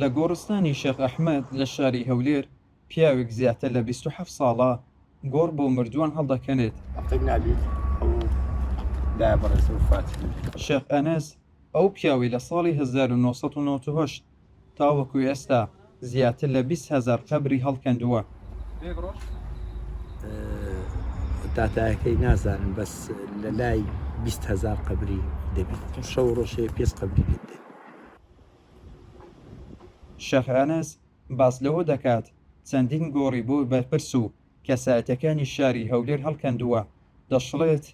لە گۆڕستانی شێخ ئەحمەد لە شاری هەولێر پیاوێک زیاتر لە 27 ساڵە گۆڕ بۆ مردووان هەڵدەکەنێت. هەفتەک نابیت ئەو دایە بەڕێزە وەفاتی کرد. شێخ ئەنەس ئەو پیاوەی لە ساڵی 1998 تاوەکو ئێستا زیاتر لە 20 هەزار قەبری هەڵکەندووە. داتایەکەی نازانم بەس لە لای 20 هەزار قەبری دەبیت شەو ڕۆژێ پێنج قەبری لێ بدەین. شێخ ئەنەس باس لەوە دەکات، چەندین گۆڕی بۆ بەرپرس و کەسایەتیەکانی شاری هەولێر هەڵکەندووە، دەشڵێت،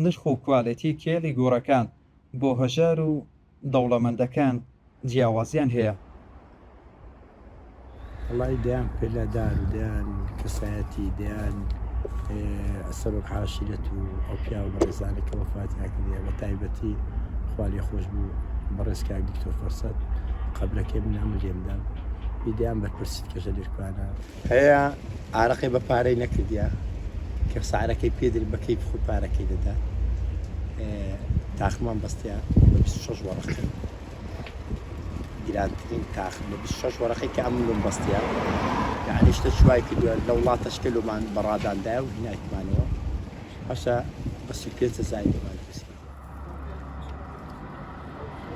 نرخ و کوالێتی کێڵی گۆڕەکان بۆ هەژار و دەوڵەمەندەکان جیاوازیان هەیە. وەڵایی دەیان پلەدار و دەیان کەسایەتی دەیان سەرۆک عاشیرەت و ئەو پیاوە بەڕێزانە کە وەفاتیان کردیە بە تایبەتی خوا لێ خۆش بوو بەڕێز کاک دکتۆر فەرسەت قەبرەکەی من ئەمن لێمدا بی دەیان بەرپرسی کەژە لێرکوانە هەیە ئارەقی بە پارەی نەکردیە کە سعرەکەی پێدرێ بە کەیف خۆی پارەکەی دەدا تاخمان بەستیا بە 26 وەڕەقە گرانترین تاخم بە 26 وەرەقەی کە ئەمن لۆم بەستیا یعنی شتە چوای کردووە لە وڵاتەش کە لۆمان بەڕاداندایە و هینایتمانەوە هەشتا بە 35 هەزاری لۆمان دروست کرد.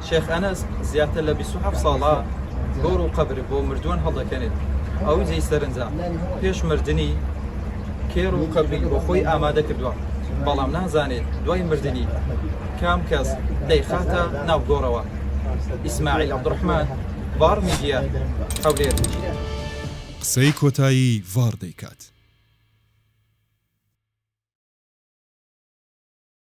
شێخ ئەنەس زیاتر لە 27 ساڵە گۆڕ و قەبر بۆ مردووان هەڵدەکەنێت. ئەو جێی سەرنجە پێش مردنی کێر و قەبری بۆ خۆی ئامادە کردووە، بەڵام نازانێت دوای مردنی کام کەس دەیخاتە ناو گۆڕەوە. ئیسماعیل عەبدولڕەحمان، ڤاڕ میدیا، هەولێر. قسەی کۆتایی ڤاڕ دەیکات.